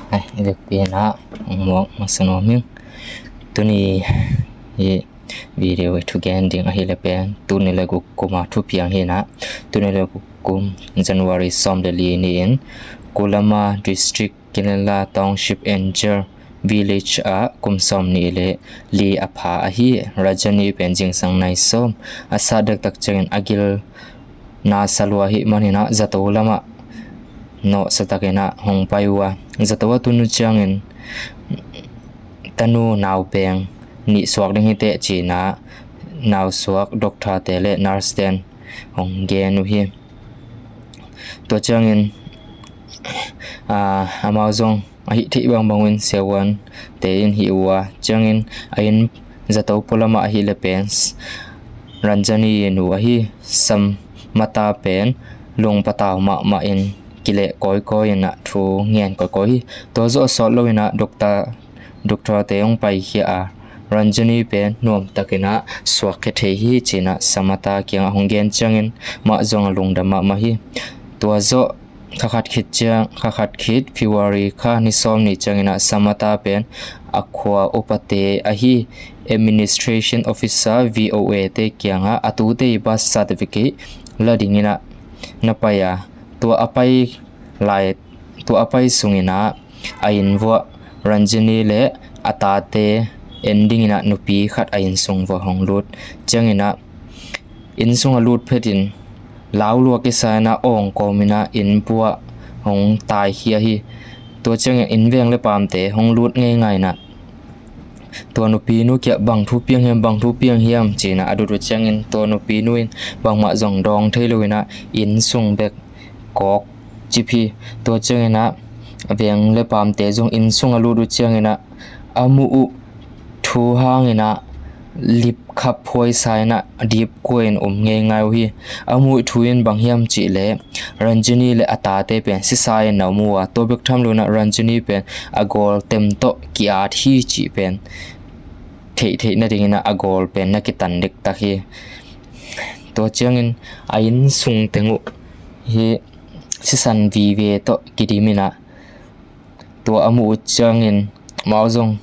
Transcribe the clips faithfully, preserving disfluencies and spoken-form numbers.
Ai, i vekpi in ah hong muak masa nuam ing. Tuni hi video i thugen ding ahih leh pen tul nih le guk kum a thupiang hi in ah, tul nih le guk kum January sawm le li ni-in Koulama District, Kilnala Township, Anjar Village ah kum sawm nih le li a pha ahi Ranjani pen zingsang nai sawm a sat dektak ciangin a gil na sa lua ahih manin ah zato lamah nawhsa takin ah hong pai uh a, zato a tun uh ciangin tanu naupeng nih suak ding hi teh ci-in ah nausuak doctor te le nurse ten hong gen uh hi. Tua ciangin, aa, amau zong a hih theih bangbang uh in siavuan te in hih uh a, ciangin a inn zato pua lamah ahih leh pen Ranjani nu ahi Samata pen lung patau mahmah in kileh kawikawi in ah thu ngen kawikawi hi. Tua zawh a sawt lo in ah doctor, doctor te hong paikhia a, Ranjani pen nuamtakin ah suakkhia thei hi ci-in ah Samata kiangah hong gen ciangin mah zong a lungdam mahmah hi. Tua zawh kha khat khit ciang, kha khat khit February kha ni sawm nih ciangin ah Samata pen a khua upate ahi administration officer, V O A te kiangah a tute i birth certificate la dingin ah na pai a, tua a pai lai, tua a pai sungin ah a inn vuah Ranjani le a tate en dingin ah nupi khat a inn sung vuah hong lut ciangin ah inn sung a lut phetin lau lua kisa in ah awng kawmin ah inn puah hong taikhia hi. Tua ciangin inn veng le pamte hong lut ngeingai in ah tua nupinu kiangah bang thu piang hiam, bang thu piang hiam ci-in ah a dot uh ciangin tua nupinu in bangmah zong dawng thei lo in ah inn sung bek kawk cip hi. Tua ciangin ah veng le pamte zong inn sung a lut uh ciangin ah a muh uh thu hangin ah lipkhap huaisa in ah dipkua in om ngeingai uh hi. A muh uh thu in bang hiam cih leh Ranjani le a tate pen sisa in na om uh a, tua bek tham lo in ah Ranjani pen a gawl tem tawh ki-at hi cih pen theihtheih nadingin ah a gawl pen na kitan dektak hi. Tua ciangin a inn sung teng uh hi sisan vive tawh kidim in ah tua a muh uh ciangin amau zong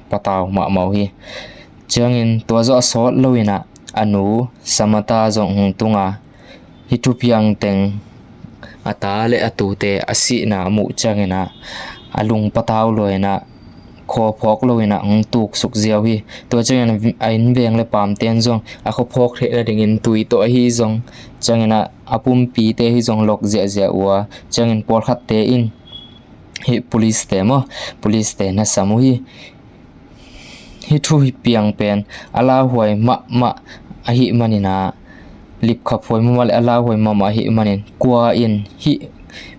patau mahmah uh hi. Ciangin tua zawh a sawt lo in ah a nu Samata zong hong tung a, hih thupiang teng a ta le a tute a sihna a muh ciangin ah a lung patau lua in ah khuaphawk lo in ah hong tuksuk ziau hi. Tua ciangin a inn veng le pamten zong a khuaphawk theih nadingin tui tawh ahi zong ciangin ah a pumpite hi zong lok ziahziah uh a, ciangin pawlkhatte in hih police te maw, police te na sam uh hi. Hih thu hih piang pen a lauhuai mahmah ahih manin ah, lipkhap huai mahmah le a lauhuai mahmah ahih manin kua in hih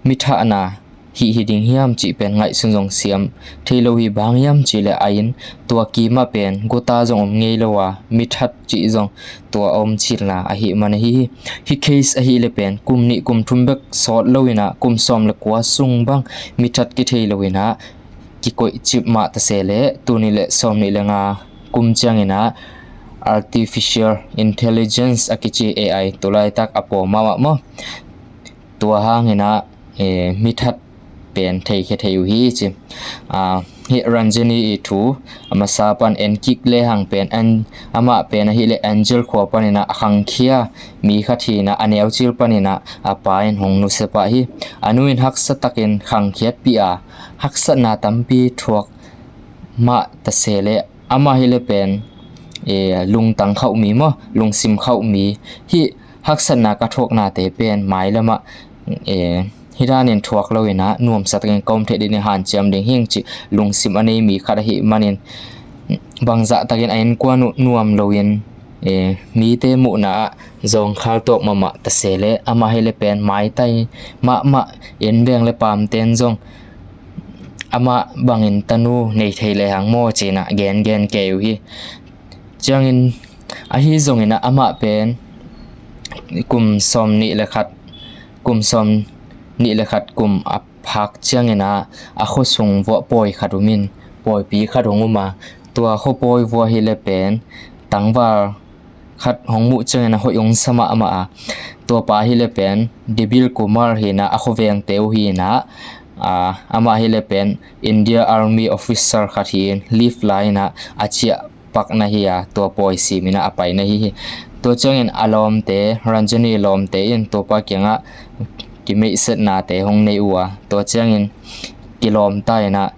mi thahna hih hi ding hiam cih pen ngaihsun zong siam thei lo hi. Bang hiam cih leh a inn tua kimah pen guta zong om ngei lo a, mi that cih zong tua a om cilna ahih man ahi hi. Hih case ahih leh pen kum nih kum thum bek sawt lo in ah kum sawm le kua sung bang mi that kithei lo in ah kikoih cip mah ta se leh tul nih le sawm nih le nga kum ciangin ah artificial intelligence a kici A I, tulaitak a pawm mahmah maw, tua hangin ah, eh, mi that pen theikhia thei uh hi ci. Ah, hih Ranjani i thu a masa pan en kik lehang pen an, amah pen ahih leh Anjar khua panin ah a khangkhia mi khat hi in ah a neucil panin ah a pa in hong nusia pah hi. A nu in haksa takin khangkhiatpih a, haksatna tampi thuak mah ta se leh amah hi leh pen, eh, lungtang khauh mi maw, lungsim khauh mi, hih haksatna ka thuaknate pen mailamah, eh, hih danin thuak lo in ah nuamsa takin ka om theih dingin hanciam ding hi'ng cih lungsim a nei mi khat ahih manin bangzah takin a innkuan uh nuam loin, eh, mite muhna ah zawngkhal tuak mahmah ta se leh amah hi leh pen maitai mahmah, inn veng le pamten zong amah bangin tanu nei thei lehang maw ci-in ah gengen kei uh hi. Ciangin ahi zongin ah amah pen kum sawm nih le khat, kum sawm nih le khat kum a phak ciangin ah a khuasung vuah pawi khat om in, pawipi khat hong um a, tua khuapawi vuah hi leh pen tangval khat hong muh ciangin ah hoih hong sa mahmah a, tua pa hi leh pen Debil Kumar hi in ah a khuavengte uh hi in ah Aa, amah hi le pen India Army officer khat hi in leave la inah a ciah pakna hi a, tua pawi siminah a paina hi hi. Tua ciangin a lawmte, Ranjani lawmte in tuapa kiangah kimeihsetnate hong nei uh a, tua ciangin kilawmta inah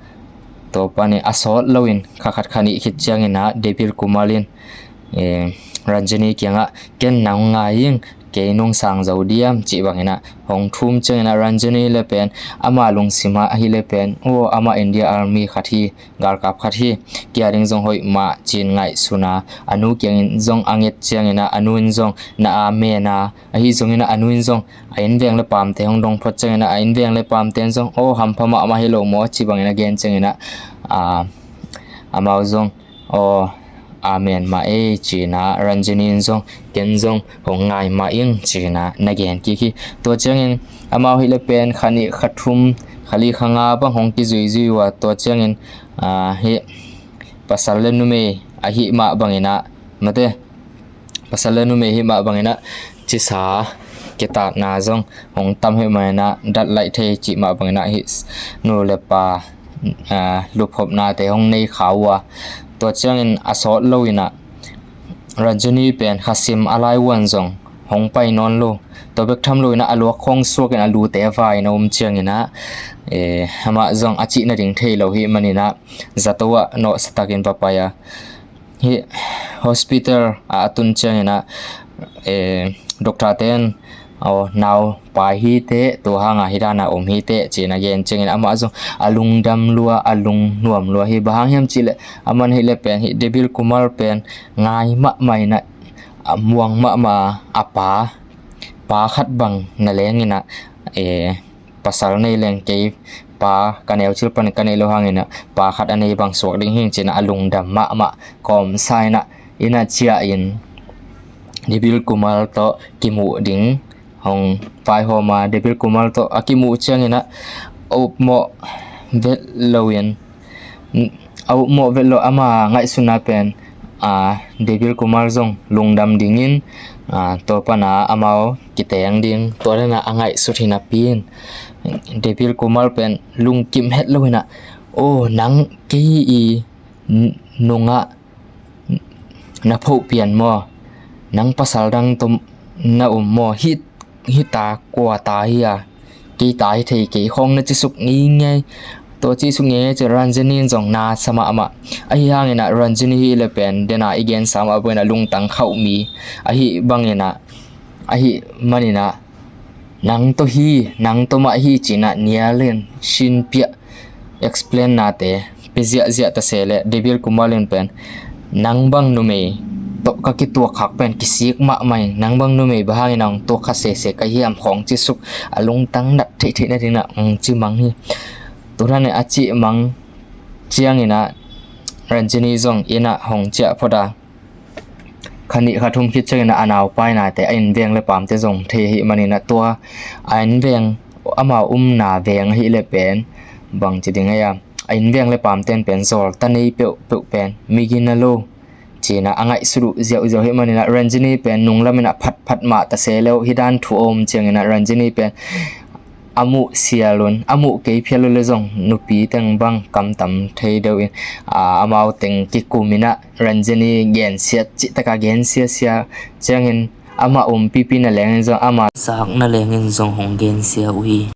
tuapa nih a sawt loin kha khat kha nih khit cianginah Debil Kumar in eh, Ranjani kiangah ken nang ngai ing, kei nung sang zo diam cih banginah hong thum cianginah Ranjani le pen ama lungsimah ahi le pen, aw, ama India Army khat hi, galkap khat hi, kia ding zong hoih mah cin ngaihsuna a nu kiangin zong a nget cianginah a nu in zong na a mena ahi zonginah a nu in zong a innveng le pamte hong dong phot cianginah a innveng le pamte in zong, aw, hampha mahmah hi lo maw cih bangin a gen cianginah, a, amau zong, aw, amen mah ei, cina Ranjani in zong ken zong hong ngai mah ing, cina na gen kik hi. Tua ciangin amau hi le pen kha nih kha thum kha li kha nga bang hong kizuizui uh a, tua ciangin, ah, hi pasal le numei ahi mah banginah, mate, pasal le numei hi mah banginah cisa kitatna zong hong tam hi mah inah dat laih thei cih mah banginah hi nu le pa, ah, luphopnate hong nei kha uh a, tua ciangin a sawt loinah Ranjani pen khasim a lai uan zong hong pai nawn lo. Tua bek tham loinah a luak khawng suakin a lute a vai na um cianginah, eh, amah zong a cih nading thei lo hi maninah zato ah nawhsa takin va pai a, hi hospital ah a tun cianginah, eh, doctor ten, aw, nau pai hi teh, tua hanga hi dana om hi teh, cina gen ciangin amah zong a lungdam lua, a lungnuam lua hi. Bang hang hiam cihleh aman hi le pen hi Debil Kumar pen ngai mahmah inah, a muang mahmah a pa, pa khat bang na lenginah, eh, pasal nei leng kei pa ka neu cil pan ka nei lo hanginah pa khat a nei bang suak ding hing cinah a lungdam mahmah kawmsa inah, inah ciah in Debil Kumar tawh kimuh ding hong vaihawm a, Debil Kumar tawh a kimuh cianginah a upmawh vet loin, a upmawh vet lo, ama ngaihsutna pen, a, Debil Kumar zong lungdam dingin, a, tua pana amau kiteng ding, tua dana a ngaihsut hi napi in Debil Kumar pen lungkim het loinah, aw, nang kei i n-, nungah na phoh pian maw? Nang pasal dang tawh na um maw? Hi, hi ta kua ta hi a, kei ta hi thei kei khawng na cisuk ngeingei. Tua cisuk ngeingei ci Ranjani in zong na sa mahmah. Ahi hanginah Ranjani hi le pen dena i gensa mah banginah lungtang khauh mi ahi banginah, ahi maninah nang tawh hi, nang tawh mah hi cinah nial in sinpiah explain nate pia ziahziah ta se le Debil Kumar in pen nang bang numei tawh ka kituak khak pen kisik mahmah in, nang bang numei bang hangin a hong tuak kha sese ka hiam khawng cisuk a lungtang nat theihtheih nadinah hong ci mang hi. Tua dana a cih mang cianginah Ranjani zong inah hong ciah phot a, kha nih kha thum khit ciangin a naupainate a innveng le pamte zong thei ahih manin a tua a innveng, amau umna veng ahih leh pen bangci ding ei a, a innveng le pamte in pen zawlta nei peuhpeuh pen migina lo cina a ngaihsut uh ziauziau ahih manin a Ranjini pen nunglamin a phatphat mah ta se leu hih dan thu a um ciangin a Ranjini pen a muh sial un, a muh kei phial uh le zong nupi teng bang kamtam thei deuh in, a, amau teng kikum in a Ranjini gensiat cih taka gensiasia ciangin amah umpipi na lengin zong amah zak na lengin zong hong gensia uh hi.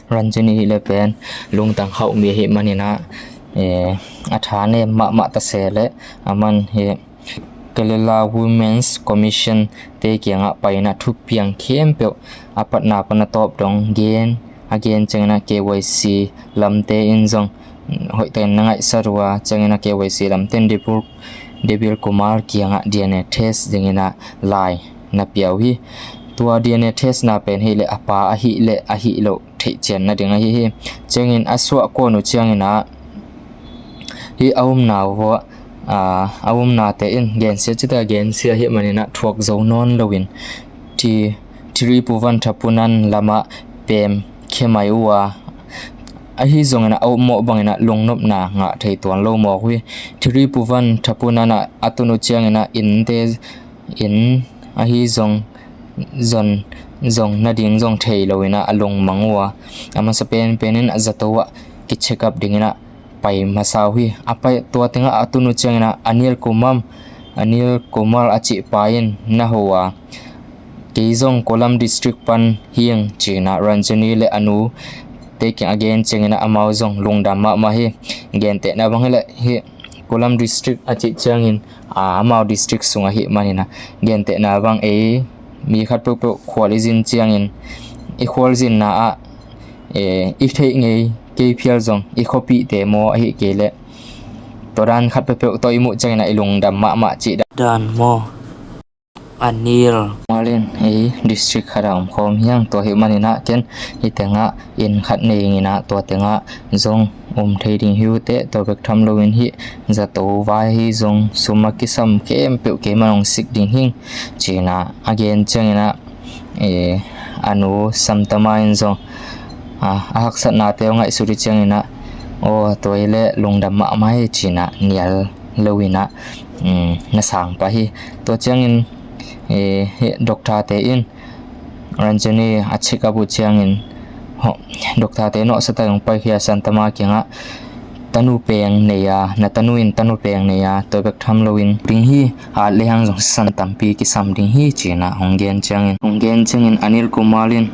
Ranjini hih le pen lungtang hauh mi ahih manin a, eh, a tha nem mahmah ta se leh aman hi Kerala Women's Commission te kiangah pai in a thupiang khempeuh a patna pan a tawp dong gen, a gen ciangin a K Y C lamte in zong hoihtakin na ngaihsat uh a, ciangin a K Y C lamte in Debil, Debil Kumar kiangah D N A test dingin a lai na pia uh hi. Tua D N A test na pen hih leh a pa ahih leh ahih loh theihcian nading ahi hi. Ciangin a suah kuan uh ciangin a hih a umna uh, a, a umnate in gensia cita gensia ahih manin a thuak zo nawn loin Tri, Tribhuvan Thapunan lamah pem khia mai uh a, ahi zongin a upmawh bangin a lungnopna ngah thei tuan lo mawk uh hi. Tribhuvan Thapunan a, a tun uh ciangin a innte in ahi zong zon zong nading zong thei lo in ah a lungmang uh a, a masa penpen in a zato ah kicheck up ding in ah pai masa uh hi. A pai tua tengah a tun uh ciangin ah Anil Kumar, Anil Kumar a cih pa in na ho a, kei zong Kolam District pan hi ing ci in ah Ranjani le a nu te kiang a gen ciangin ah amau zong lungdam mahmah hi. Gentehna bang hileh hih Kolam District a cih ciangin, a, amau district sung ahih manin ah, gentehna bang ei mi khat peuhpeuh khual i zin ciangin, i khualzinna ah, e, i theih ngei kei phial zong i khuapihte maw, ahih kei leh tua dan khat peuhpeuh tawh i muh ciangin ah i lungdam mahmah cih dan maw? Anil Kumar in ei district khat ah om khawm hi hang, tua ahih manin ah ken hih tengah inn khat nei ing in ah tua tengah zong um thei ding hi uh teh, tua bek tham loin hih zato vai hi zong sum a kisam khempeuh keiman hong sik ding hi ing ci in ah a gen ciangin ah, e, a nu Santama in zong, a, a haksatnate hong ngaihsut i ciangin ah, aw, tua hi leh lungdam mahmah hi ci in ah nial lo in ah, um, na sang pah hi. Tua ciangin, e, hih doctor te in Ranjani a check up uh ciangin, ho, doctor te nawhsa takin hong paikhia Santama kiangah, tanu peng nei a, na tanu in tanu peng nei a, tua bek tham loin ding hi, at lehang zong sisan tampi kisam ding hi ci in ah hong gen ciangin, hong gen ciangin Anil Kumar in,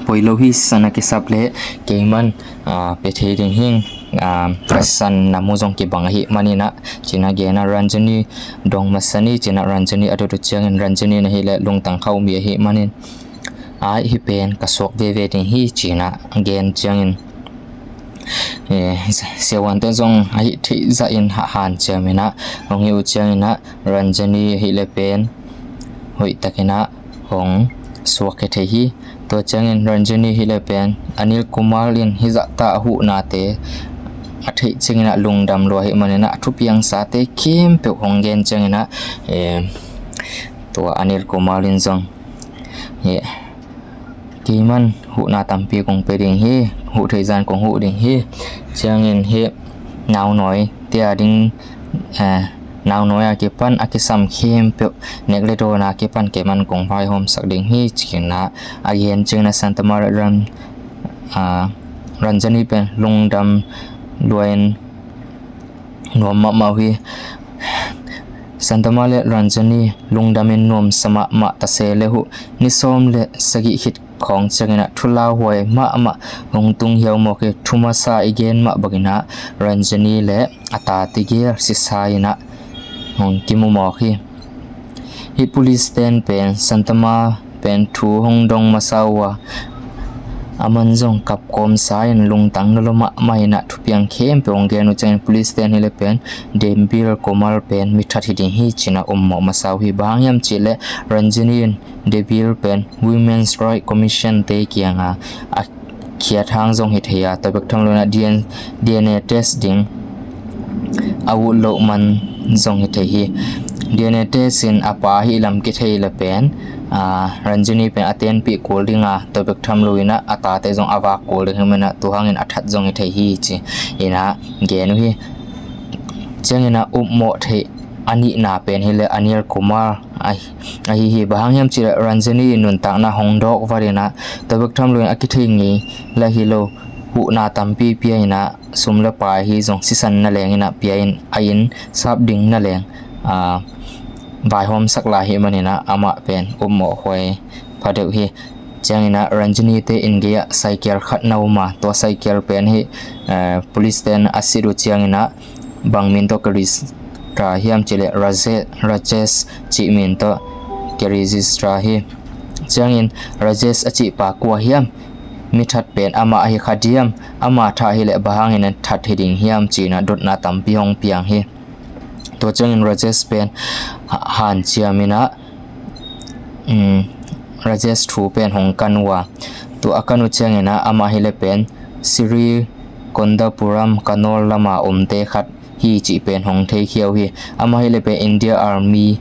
poi lo hi, sisan a kisap leh keiman, a, pia thei ding hi ing, a, ka sisan na mu zong kibang ahih manin ah ci in ah gen a, Ranjani dong masa ni ci in ah Ranjani a dot uh ciangin, Ranjani in ahih leh lungtang kha uh mi ahih manin, ai, hih pen ka suak veve ding hi ci in ah gen ciangin, e, siavuante zong ahih theih zahin ha, hanciam in ah hong hi uh ciangin ah Ranjani ahih leh pen hoih takin ah hong suak khia thei hi. Tua ciangin Ranjani ahih leh pen Anil Kumar in hih zahta a huhnate a theih ciangin ah lungdam lua ahih manin ah a thupiangsate khempeuh hong gen ciangin ah, e, tua Anil Kumar in zong, e, keiman huhna tampi kong pia ding hi, huh theih zah in kong huh ding hi. Ciangin hih naunawi te a ding, eh, naunawi a kipan a kisam khempeuh, nek le dawn a kipan keiman kong vaihawmsak ding hi ci in ah a gen ciangin ah Santama le Ran, ah, Ranjani pen lungdam lua in nuam mahmah uh hi. Santama le Ranjani lungdam in nuamsa mahmah ta se le uh, ni sawm le sagih khit khawng ciangin ah thu lauhuai mahmah hong tung hiau mawk hi. Thu masa i gen mah bangin ah Ranjani le a tate gel sisa in ah hong kimu mawk hi. Hih police ten pen Santama pen thu hong dong masa uh a, aman zong kap kawmsa in lungtang lua mahmah in ah thupiang khempeuh hong gen uh ciangin police ten hi leh pen Debil Komal pen mi that hi ding hi ci in ah ummawh masa uh hi. Bang hang hiam cih leh Ranjani in Debil pen Women's Right Commission te kiangah a khiat hang zong hi thei a, tua bek tham loin ah D N, D N A test ding a ut loh man zong hi thei hi. D N A test in a pa ahih lam kithei leh pen, ah, Ranjani pen a tenpih kul ding a, tua bek tham loin ah a tate zong a vak kul ding hi manin ah tua hangin a that zong hi thei hi ci in ah gen uh hi. Ciangin ah ummawh theih a nihna pen hi leh Anil Kumar ahi, ahi hi. Bang hang hiam cih leh Ranjani in nuntakna hong dawk vat in ah tua bek tham loin a kithei ngei lah hi lo, huhna tampi pia in ah sum le pai hi zong sisan naleng in ah pia in a inn sap ding naleng, ah, vaihawmsak lai ahih manin ah amah pen ummawh huai pha deuh hi. Ciangin ah Ranjani te inn gei ah cycle khat na um a, tua cycle pen hih, eh, police ten a sit uh ciangin ah bang min tawh kiregister hiam cih leh Raje-, Rajesh cih min tawh kiregister hi. Ciangin Rajesh a cih pa kua hiam, mi that pen amah ahi kha diam, amah thah hi leh bang hangin a that hi ding hiam ci in ah dotna tampi hong piang hi. Tua ciangin Rajesh pen ha-, hanciam in ah, um, Rajesh thu pen hong kan uh a, tua a kan uh ciangin ah amah hi leh pen Srikondapuram Kannur lam a omte khat hi cih pen hong theikhia uh hi. Amah hi leh pen India Army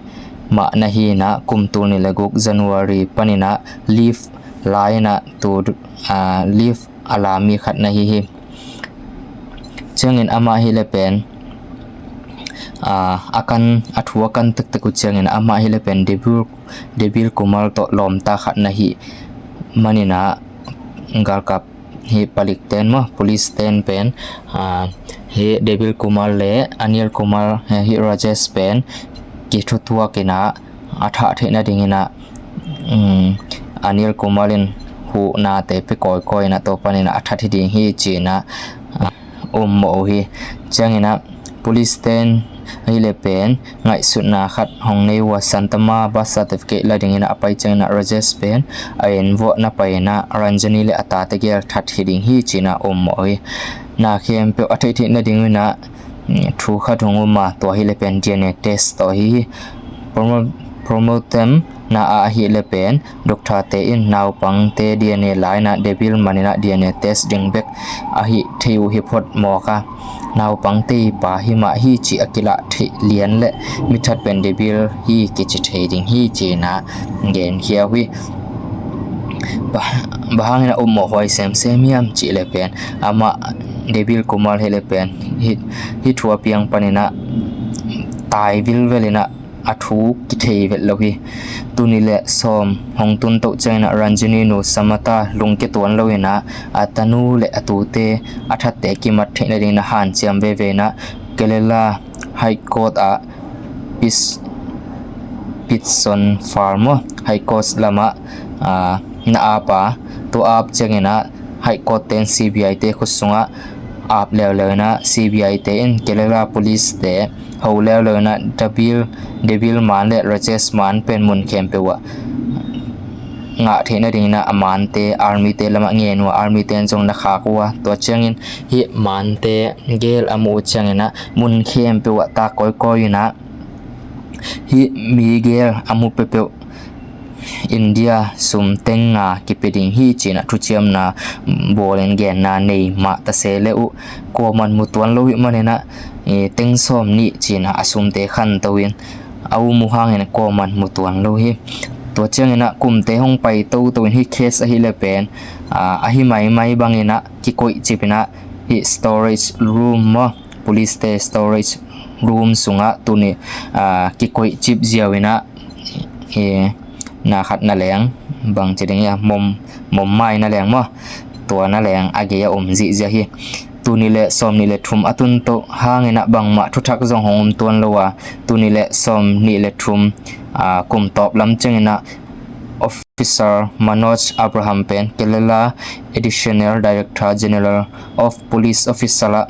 mah na hi in ah kum tul nih le guk January panin ah leave la in ah tu, ah, leave a la mi khat na hi hi. Ciangin amah hi leh pen, ah, a kan, a thu a kan tektek uh ciangin amah hi leh pen Debil Debil Kumar tawh lawmta khat na hih maninah galkap hih palik ten maw, police ten pen, ah, hih Debil Kumar le Anil Kumar, eh, hih Rajesh pen kithutuak inah a thah theih nadinginah, um, Anil Kumar in huhnate pe kawikawi inah tua paninah a that hi ding hi cinah, ah, ummawh uh hi. Cianginah police ten ahih le pen ngaihsutna khat hong nei uh a, Santama birth certificate la dinginah a pai cianginah Rajesh pen a inn vuah na pai inah Ranjani le a tate gel that hi ding hi cinah ummawh uh hi. Na khempeuh a theihtheih nadinginah, mm, thu khat hong um a, tua ahih le pen D N A test tawh hi hi. Promo-, promotem na ah ahih le pen doctor te in naupangte D N A la inah Debil maninah D N A test ding bek ahi thei uh hi phot mawk a, naupangte pa hi mah hi cih a kilah theih lian le mithat pen Debil hi kici thei ding hi cinah genkhia uh hi. Ba-, bang hangin a ummawh huai semsem hiam cih le pen amah Debil Kumar hi le pen hih, hih thu a piang paninah tai vilvel inah a thu kithei vet lo hi. Tuni le sawm hong tun toh cianginah Ranjani nu Samata lungke tuan lo inah a tanu le a tute a thatte kimat theih nadinginah hanciam veve inah Kerala High Court ah Pis-, Pitson Farm maw, High Court lamah, ah, na ap a, tua ap cianginah High Court ten C B I te khut sungah ap leuleu inah C B I te in Kerala police te ho leuleu inah Debil, Debil man le Rajesh man pen mun khempeuh ah ngah theih nadinginah a mante army te lamah ngen uh a, army ten zong na khak uh a, tua ciangin hih mante gel a muh uh cianginah mun khempeuh ah tak kawikawi inah hih mi gel a mu peuhpeuh India sum teng nga kipia ding hi cinah thuciamna bawlin genna nei mah tase le uh, kuaman mu tuan lo hih maninah, eh, teng sawm nih cinah a sumte khanto in a um uh hangin kuaman mu tuan lo hi. Tua cianginah kumte hong pai toto in hih case ahih le pen, ah, ahi maimai banginah kikoih cip inah hih storage room maw, police te storage room sungah tuni, ah, kikoih cip ziau inah, eh, na khat na leng bang ci ding ia, mom, mom mai na leng maw, tua na leng a gei a om zihziah hi. Tuni le sawm nih le thum a tun toh hanginah bangmah thuthak zong hong om tuan lo a, tuni le sawm nih le thum, ah, kum tawp lam cianginah Officer Manoj Abraham pen Kerala Additional Director General of Police Officer ah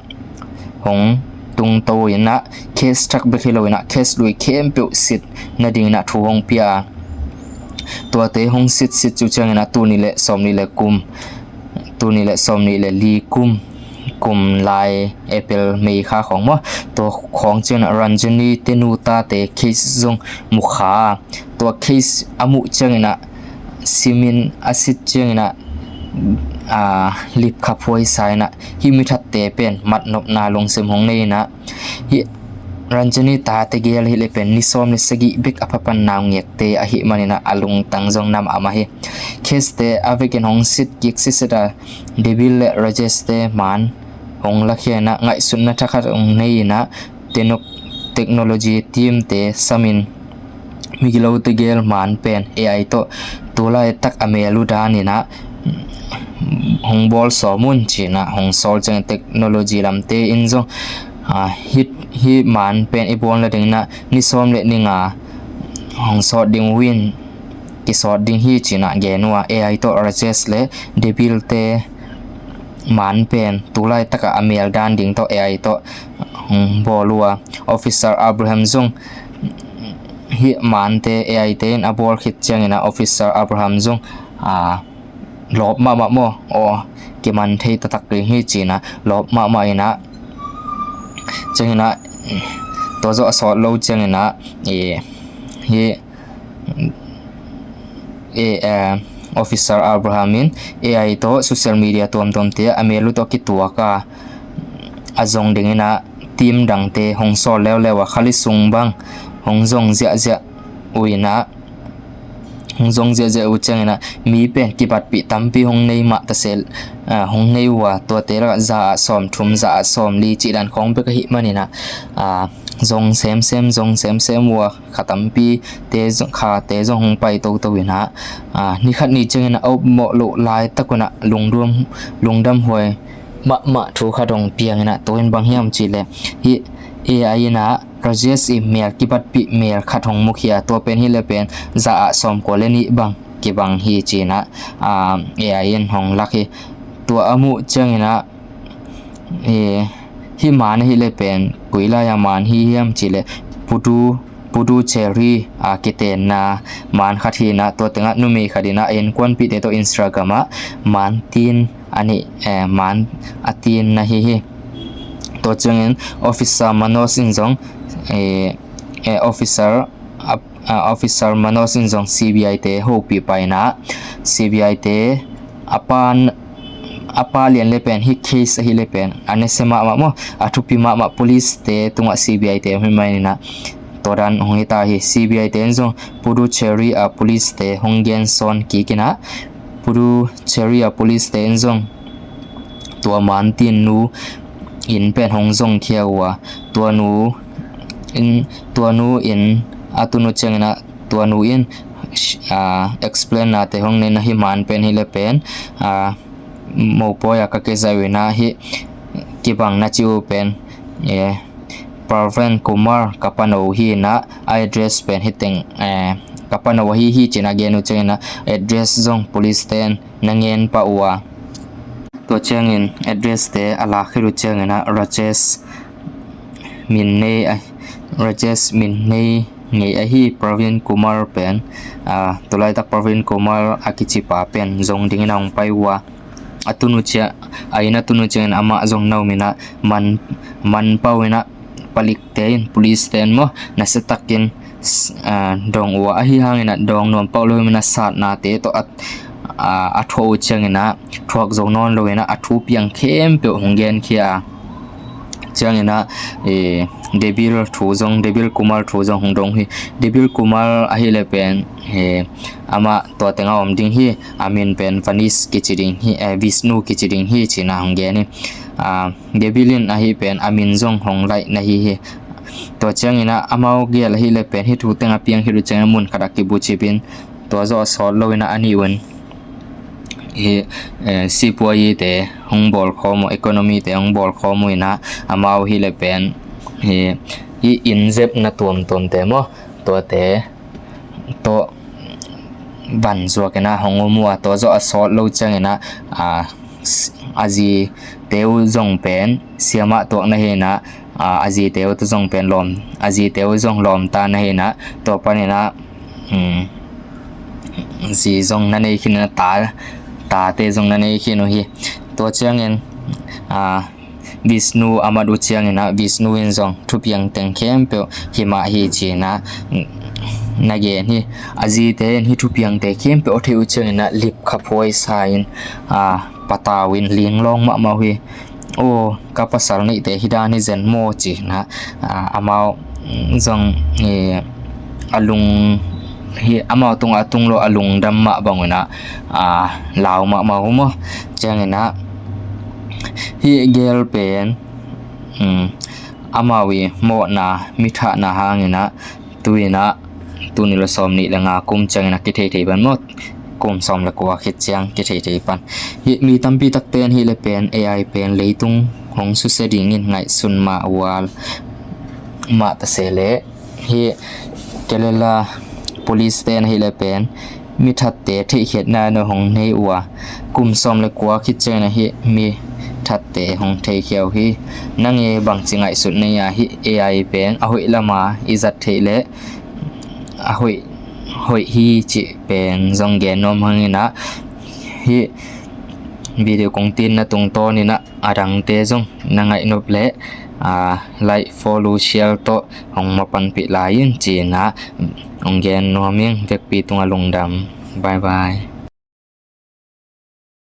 hong tungto inah case thak bek hi lo inah case lui khempeuh sit nadinginah thu hong pia a, tuate hong sitsit uh cianginah tuni le sawm nih le kum, tuni le sawm nih le li kum, kum lai April, May kha khawng maw, tua khawng cianginah Ranjani te nu tate case zong mu kha a, tua case a muh cianginah simin a sit cianginah, ah, lipkhaphuai sa inah hih mithatte pen matnopna lungsim hong nei inah hih Ranjani tate gel ahih le pen ni sawm le sagih bek a phapan naungekte ahih maninah a lungtang zong na mahmah hi. Case te a vekin hong sit kik sitset a, Debil le Rajesh te man hong lakhia inah ngaihsutna thakhat hong nei inah tenok technology team te samin migilote gel man pen A I tawh tulaitak a mel uh daninah hong bawl sawm un cinah hong sawl ciang technology lamte in zong, ah, hih, hih man pen i bawl nadinginah ni sawm le ni nga hong sawt ding uh in kisawt ding hi cinah gen uh a, A I tawh Rajesh le Debil te man pen tulaitakah a mel dan ding tawh A I tawh hong bawl uh a, Officer Abraham zong hih mante A I te in a bawl khit cianginah Officer Abraham zong, ah, lawp mahmah maw, aw, kiman thei taktak ding hi cinah lawp mahmah inah cianginah tua zawh a sawt lo cianginah, eh, hih eh, eh, Officer Abraham in A I tawh social media tuamtuamte a mel uh tawh kituak a, a zong dinginah team dangte hong sawl leuleu a, khali sung bang hong zong ziahziah uh inah hong zong ziahziah uh ciangin ah mi pen kibatpih tampi hong nei mah ta seh, ah, hong nei uh a, tuate lakah za ah sawm thum, za ah sawm li cih dan khawng bek ahih manin ah, ah, zong semsem, zong semsem uh a, kha tampi te zong, khate zong hong pai toto in ah, ah, ni khat ni ciangin ah a upmawh loh laitak un ah lungdam, lungdam huai mahmah thu khat hong piang in ah, tua in bang hiam cih leh hih A I in ah Rajesh i mel kibatpih mel khat hong mukhia, tua pen hi leh pen za ah sawmkua le nih bang kibang hi ci-in ah, ah, A I in hong lak hi. Tua a muh ciangin ah, eh, hih man ahi leh pen koi lai-a man hi hiam cih leh Pudu, Puducherry a kitenna man khat hi-in ah, tua tengah numei khat in ah a innkuanpihte tawh Instagram ah man tin a nih, eh, man a tin na hi hi. Tua ciangin Officer Manoj in zong, eh, eh, Officer, ah, ah, Officer Manoj in zong C B I te hopih pah in ah, C B I te a pan, a pa lian leh pen hih case ahi leh pen a nasia mahmah maw, a thupi mahmah police te tungah C B I te hong hi mai in ah, tua dan hong hi ta hi. C B I te in zong Puducherry a police te hong gensawn kik in ah, Puducherry a police te in zong tua man tin nu inn pen hong zongkhia uh a, tua nu in, tua nu in a tun uh ciangin ah, tua nu in, ah, explain nate hong nei in ah, hih man pen hi leh pen, ah, mopawi a ka kizaih uh in ah, hih kibang na ci uh pen, eh, Praveen Kumar ka pano hi in ah, a address pen hih teng, eh, ka pano ahi hi ci-in ah gen uh ciangin ah, address zong police ten na ngen pah uh a. Tua ciangin address te a lak khit uh ciangin ah Rajesh min nei a, Rajesh min nei ngei ahi Praveen Kumar pen, ah, tulaitak Praveen Kumar a kicipa pen zong dingin ah hong pai uh a. A tun uh cia, a inn a tun uh ciangin amah zong na um in ah man, man pau in ah palikte in, police te in maw, nasiatakin, ah, dawng uh a, ahi hangin ah dawng nuam pau lo hi-in ah satnate tawh a, ah, a thuah uh ciangin ah thuak zo nawn lo-in ah a thu piang khempeuh hong genkhia a. Ciangin ah, eh, Devil thu zong, Devil Kumar thu zong hong dong hi. Devil Kumar ahi leh pen, eh, amah tua tengah om ding hi, a min pen Vanish kici ding hi, eh, Vishnu kici ding hi ci-in ah hong gen hi. Ah, Devil in ahi pen a min zong hong laih na hi hi. Tua ciangin ah amau gel ahi leh pen hih thu teng a piang khit uh ciangin ah mun khat ah kibucip in, tua zawh a sawt lo-in ah a nih un hih, eh, sipuazi te hong bawlkhawm uh, economy te hong bawlkhawm uh in ah, amau hi leh pen hih, hih inn zepna tuamtuam te maw, tuate tawh van zuak in ah hong um uh a, tua zawh a sawt lo ciangin ah, ah, a zite uh zong pen siamah tuak na hi in ah, ah, a zite uh tawh zong pen lawm, a zite uh zong lawmta na hi in ah, tua panin ah, um, zi zong na nei khin uh a, ta, tate zong na nei khin uh hi. Tua ciangin, ah, Vishnu a mat uh ciangin ah Vishnu in zong thupiang teng khempeuh himah hi ci-in ah na gen hi. A zite in hih thupiangte khempeuh a theih uh ciangin ah lipkhaphuai sa-in, ah, patau in linglawng mahmah uh hi. Aw, ka pasal neihte hih dan hi zen maw ci-in ah, ah, amau, mm, zong, eh, a lung, hih amau tungah a tung lo a lungdam mah bang un ah, ah, lau mahmah uh maw. Ciangin ah hih gel pen, um, amau i mawhna, mi thahna hangin ah tu-in ah, tuni lo sawm nih le nga kum ciangin ah kithei thei pan maw, kum sawm le kua khit ciang kithei thei pan. Hih mi tampi takte in hi leh pen A I pen leitung hong susia dingin ngaihsun mah uh a, mah ta se leh hih Kerala police te in hi leh pen mi thatte theihkhiatna in hong nei uh a, kum sawm le kua khit ciangin ah hih mi thatte hong theikhia uh hi. Nang e, bangci ngaihsut na hi a, hih A I pen a hoih lama i zat theih leh a hoih, hoih hi cih pen zong gen nuam hangin ah, hih video kong tinna tungtawnin ah a dangte zong na ngaih nop leh, ah, like, follow, share tawh hong mapanpih lai in ci-in ah hong gen nuam ing. Vekpi tungah lungdam. Bye bye.